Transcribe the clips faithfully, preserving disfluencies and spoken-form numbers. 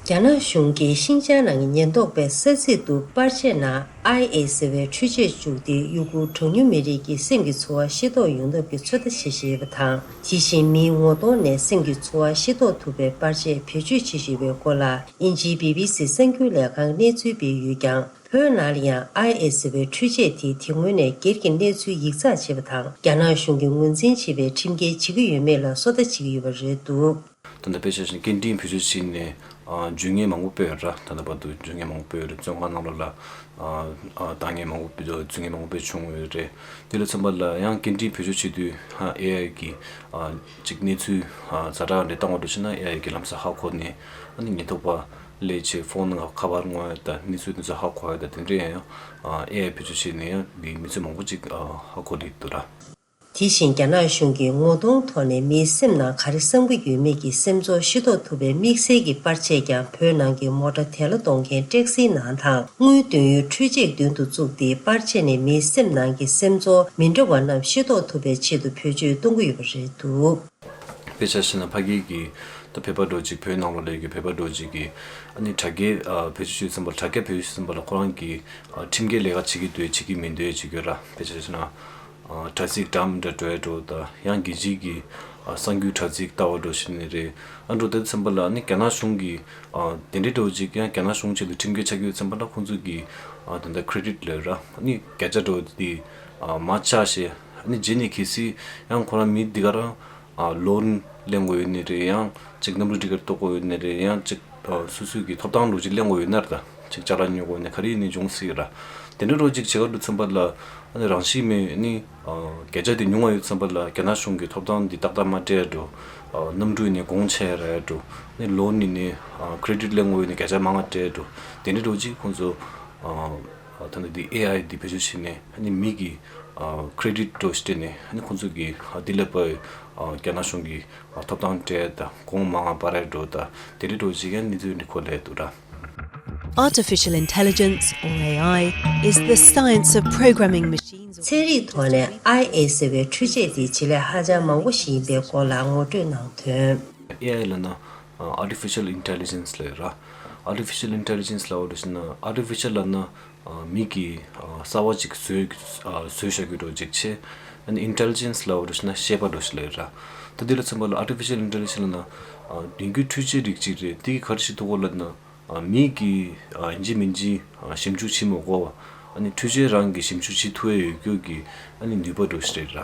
རྒྱ་ནག་གཞུང་གིས་ཤིན་ཅང་ནང་གི་ཉེན་རྟོག་པའི་ས་ཚིགས་དུ་པར་ཆས་ནང་ཨའི་ཨེ་ཟེར་བའི་འཕྲུལ་ཆས་བཅུག་སྟེ། ཡུ་གུར་གྲངས་ཉུང་མི་རིགས་ཀྱི་སེམས་ཀྱི་ཚོར་བ་ཤེས་རྟོགས་ཡོང་ཐབས་ཀྱི་ཚོད་ལྟ་བྱེད་བཞིན་ཡོད་པ་དང་། དེ་བཞིན་མིའི་ངོ་གདོང་ནས་སེམས་ཀྱི་ཚོར་བ་ཤེས་རྟོགས་ཐུབ་པའི་པར་ཆས་བེད་སྤྱོད་བྱེད་བཞིན་ཡོད་པའི་སྐོར་ལ། དབྱིན་ཇིའི་བི་བི་སི་གསར་འགྱུར་ལས་ཁང་གནས་ཚུལ་སྤེལ་ཡོད་ཀྱང་། བོད་ནང་ལ་ཡང་ཨའི་ཨེ་ཟེར་བའི་འཕྲུལ་ཆས་དེ་དེ་སྔོན་ནས་སྒེར་གྱི་གནས་ཚུལ་ཡིག་ཚགས་བྱས་པ་དང་། རྒྱ་ནག་གཞུང་གིས་ངོས་འཛིན་བྱེད་པའི་ཁྲིམས་འགལ་བྱེད་ཀྱི་ཡོད་མེད་ལ་བཟོ་ལྟ་བྱེད་ཀྱི་ཡོད་པ་རེད་འདུག། ད་ལྟ་དཔེ་ཆ་བཞིན་སྐད་འཕྲིན་བེད་སྤྱོད་བྱས་ནས། ཨ། སྤྱོད་ངན་མང་པོ་སྤེལ་ཡོད་ར། ད་ལྟ་བར་དུ་སྤྱོད་ངན་མང་པོ་སྤེལ་ཡོད་རེད། བཙོན་ཁང་ནང་ལོགས་ལ། ཨ། ཨ། བཏང་མཁན་མང་པོ་སྤེལ། སྤྱོད་ངན་མང་པོ་སྤེལ་བྱུང་ཡོད་རེད། དེ་ལ་མཚོན་པ་ལ་ཡང་སྐད་འཕྲིན་བེད་སྤྱོད་བྱེད་དུས། ཨ། ཨེ་ཨའི་གི། ཨ། ཅིག་གནས་ཚུལ། ཨ། ཛ་དྲག་འདྲ་བཏང་བ་འདྲ་བྱས་ན། ཨེ་ཨའི་གི་ལམ་སང་ཧ་གོ་ནས། ཨ་ནི་ཉེན་རྟོག་པ་སླེབས་བྱས་ཕོན་ནང་ཁ་པར་སྔོག་ཡ་དང་། གནས་ཚུལ་དེ་ཚོ་ཧ་གོ་ཡ་དང་། དེ་འདྲ་ཡང་ཡང་། ཨ། ཨེ་ཨའི་བེད་སྤྱོད་བྱས་ནས་ཡང་འདི་མི་ཚེ་མང་པོ་ཅིག་ཨ། ཧ་གོ་བསྡད་འདུག་ར། དེ་བཞིན་རྒྱ་ནག་གཞུང་གིས་ངོ་གདོང་ཐོག་ནས་མིའི་སེམས་ནང་ག་རེ་བསམ་གྱི་ཡོད་མེད་ཀྱི་སེམས་ཚོར་ཤེས་རྟོགས་ཐུབ་པའི་དམིགས་བསལ་གྱི་པར་ཆས་ཀྱང་བོད་ནང་གི་མོ་ཊ་དལ་གླ་གཏོང་མཁན་ཊེག་སིའི་ནང་དང་། དངུལ་འདོན་ཡུལ་འཕྲུལ་ཆས་མདུན་དུ་བཙུགས་ཏེ། པར་ཆས་ནས་མིའི་སེམས་ནང་གི་སེམས་ཚོར་མི་འདྲ་བ་རྣམས་ཤེས་རྟོགས་ཐུབ་པའི་ཆེད་དུ་བེད་སྤྱོད་གཏོང་གི་ཡོད་པ་རེད་འདུག། དཔེ་ཆ་བཞག་ན་ཕ་གི་གི་ད་བོད་པ་འདྲ་ཅིག་བོད་ནང་ལོགས་ལ་ཡོད་ཀྱི་བོད་པ་འདྲ་ཅིག་གིས། ཨ་ནི་དྲ་རྒྱའི། ཨ། བེད་སྤྱོད་བྱེད་ཙམ་པ། དྲ་རྒྱ་བེད་སྤྱོད་བྱེད་ཙམ་པ་ལ་ཁོ་རང་གི། ཨ། ཁྲིམས་འགལ་ལས་ཀ་བྱེད་ཀྱི་འདུག་བྱེད་ཀྱི་མི་འདུག་ཅིག་ཡོད་ར། དཔེ་ཆ་བཞག་ན། ཨ། དྲ་ཚིགས་འགྲམ་འདྲ་འགྲོ་ཡ་འདྲ་དང་། ཡང་རྒྱལ་སྤྱིའི་གི། ཨ། གསར་འགྱུར་དྲ་ཚིགས་ལྟ་བ་འདྲ་བྱས་ནས་རེད། ཨ་འདྲ་དེ་ཙམ་པ་ལ་ནི་རྒྱ་ནག་གཞུང་གིས། ཨ། དེ་འདྲའི་འདྲ་ཅིག་ཡང་རྒྱ་ནག་གཞུང་ཆེད་དུ་ཁྲིམས་འགལ་ཆགས་ཀྱི་ཡོད་ཙམ་པ་ལ། ཁོང་ཚོ་གིས། ཨ། ད་ལྟ་ཁེ་རེ་ཌིཊ་ལབ་ར། ཨ་ནི་བརྒྱ་ཆ་འདྲ་དེ། ཨ། མར་བཅག་བྱས། ཨ་ནི་རྗེས་ནས་གལ་སྲིད་ཡང་ཁོ་རང་མི་འདི་ག་རང་། ཨ། ལོན་ལེན་དགོས་ཡོད་ནི་རེད། ཡང་ཅིག་གནམ་གྲུ་ཊི་ཀེཊ་གཏོང་དགོས་ཡོད་ནི་རེད། ཡང་ཅིག་ཨ། སོ་སོའི་གི་ཐོབ་ཐང་འདྲ་ཅིག་ལེན་དགོས་ཡོད་ན་ར། ད་ཅིག་ཅ་ལག་ཉོ་དགོས་ནི་ག་རེ་ཡིན་ནའི་འབྱུང་སྲིད་ར། དེ་འདྲ་འདྲ་ཅིག་བྱེད་ག་འགྲོ་ཙམ་པ་ལ། ཨ་ནི་རང་བཞིན་མེད་ནི། ཨ། བརྒྱ་ཆ་དེ་ཉུང་བ་ཡོད་ཙམ་པ་ལ་རྒྱ་ནག་གཞུང་གི་ཐོབ་ཐང་འདི་ཏག་ཏག་མ་སྤྲད་འགྲོ། ཨ། གནམ་གྲུ་ཡིན་ནའི་གོང་ཆེ་ར་འགྲོ། ཨ་ནི་ལོན་ཡིན་ནའི། ཨ། ཁེ་རེ་ཌིཊ་ལེན་དགོས་ཡོད་ནི་བརྒྱ་ཆ་མང་བ་སྤྲད་འགྲོ། དེ་འདྲ་འདྲ་ཅིག་ཁོང་ཚོ། ཨ། ད་ནི་འདི་ཨེ་ཨའི་འདི་བེད་སྤྱོད་བྱས་ནས། ཨ་ནི་མི་གི། ཨ། ཁེ་རེ་ཌིཊ་འདྲ་སྤྲད་ནས། ཨ་ནི་ཁོང་ཚོ་གི། ཨ། འདི་ལ་པའི། ཨ། རྒྱ་ནག་གཞུང་གི། ཨ། ཐོབ་ཐང་སྤྲད་དང་། གོང་མང་བ་སྤར་ཡ་འདྲ་དང་། དེ་འདྲ་འདྲ་ཅིག་ཡང་གནས་ཚུལ་འདི་ཁོ་ལས་འདུག་ར། Artificial intelligence, or A I, is the science of programming machines or ཚན་རིག་ཐོག་ནས་ཨའི་ཨེ་ཟེར་བའི་འཕྲུལ་ཆས་དེ་བྱེད་ལས་ཧ་ཅང་མང་པོ་ཞིག་ཡིན་པའི་སྐོར་ལ་ངོ་སྤྲོད་གནང་དོན། ཨེ་ཨའི་ལབ་ན། ཨ། Artificial Intelligence ལབ་ར། Artificial Intelligence ལབ་པ་འདྲ་བྱས་ན། Artificial ལབ་ན། ཨ། མི་གིས། ཨ། གསར་པ་ཅིག་བཟོས། ཨ། བཟོས་བཞག་རྒྱུ་འདྲ་ཅིག་བྱས། ཨ་ནི་Intelligence ལབ་པ་འདྲ་བྱས་ན་ཤེས་པ་འདྲ་ཅིག་ལབ་ར། ད་འདི་ལ་མཚོན་པ་ལ་Artificial Intelligence ལབ་ན། ཨ། མདུན་སྐྱོད་འཕྲུལ་ཆས་རིགས་ཅིག་རེད། འདི་གིས་ག་རེ་བྱེད་ཐུབ་གོ་ལབ་ན། ཨ། མི་གིས། ཨ། ཡིན་གཅིག་མིན་གཅིག་ཨ། ཞིབ་འཇུག་བྱེད་མི་དགོས་པ། ཨ་ནི་འཕྲུལ་ཆས་རང་གིས་ཞིབ་འཇུག་བྱེད་ཐུབ་ཡ་ཡོད་རྒྱུ་གི། ཨ་ནི་ནུས་པ་འདྲ་ཞིག་རེད་ར།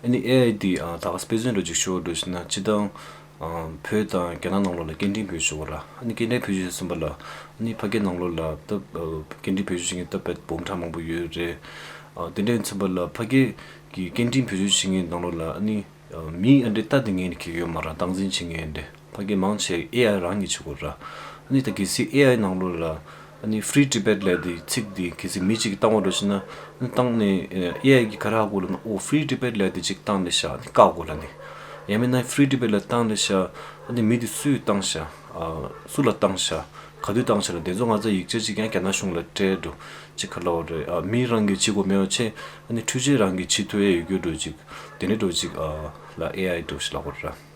ཨ་ནི་ཨེ་ཨའི་འདི། ཨ། ད་ག་དཔེ་མཚོན་འདྲ་ཅིག་ཞུ་བ་འདྲ་ཞིག་ན། སྤྱིར་བཏང་། ཨ། བོད་དང་རྒྱ་ནག་ནང་ལོགས་ལ་སྐད་འཕྲིན་བེད་སྤྱོད་བྱེད་ཀྱི་ཡོད་ར། ཨ་ནི་སྐད་འཕྲིན་བེད་སྤྱོད་བྱེད་ཙམ་པ་ལ། ཨ་ནི་ཕ་གི་ནང་ལོགས་ལ་ད། ཨ། སྐད་འཕྲིན་བེད་སྤྱོད་བྱེད་མཁན་ད་དཔེ་འབུམ་ཕྲག་མང་པོ་ཡོད་རེད། ཨ། དེ་འདྲ་ཡིན་ཙམ་པ་ལ་ཕ་གི་གི་སྐད་འཕྲིན་བེད་སྤྱོད་བྱེད་མཁན་ནང་ལོགས་ལ། ཨ་ནི། ཨ། མིས་ཨ་འདྲ་ལྟ་དེ་ངས་ནི་གི་ཡོད་མ་རེད། སྟངས་འཛིན་བྱེད་མཁན་འདི། ཕ་གི་མང་ཆེ་ཨེ་ཨའི་རང་གིས་བྱེད་དགོས་ར། ཨ་ནི་ད་གལ་སྲིད་ཨེ་ཨའི་ནང་ལོགས་ལ། ཨ་ནི་Free Tibet ལབ་དེ་ཚིག་འདི་གལ་སྲིད་མི་གཅིག་གིས་བཏང་བ་འདྲ་ཞིག་ན། ཨ་ནི་བཏང་ནས། ཨེ་ཨའི་གིས་ག་རེ་ཧ་གོ་ལབ་ན། ཨོ། Free Tibet ལབ་དེ་གཅིག་བཏང་ནས་ཤག་ཨ་ནི་བཀག་དགོས་ལབ་ནས། ཡང་མིན་ན་Free Tibet ལབ་བཏང་ནས་ཤག་ཨ་ནི་མི་དེ་སུས་བཏང་ཤག་ཨ། སུ་ལ་བཏང་ཤག་ག་དུས་བཏང་ཤག་ལབ། དེ་ཚོ་ང་ཚོ་ཡིག་ཆ་གཅིག་ཀྱང་རྒྱ་ནག་གཞུང་ལ་སྤྲད་འགྲོ། ཅིག་ག་ལབ་དགོས་རེད། ཨ། མི་རང་གིས་བྱེད་དགོས་མེད་པ་བྱས། ཨ་ནི་འཕྲུལ་ཆས་རང་གིས་བྱེད་ཐུབ་ཡ་ཡོད་རྒྱུ་འདྲ་ཅིག་དེ་འདྲ་འདྲ་ཅིག་ཨ། ལ་ཨེ་ཨའི་འདྲ་ཞིག་ལབ་དགོས་རེད་ར།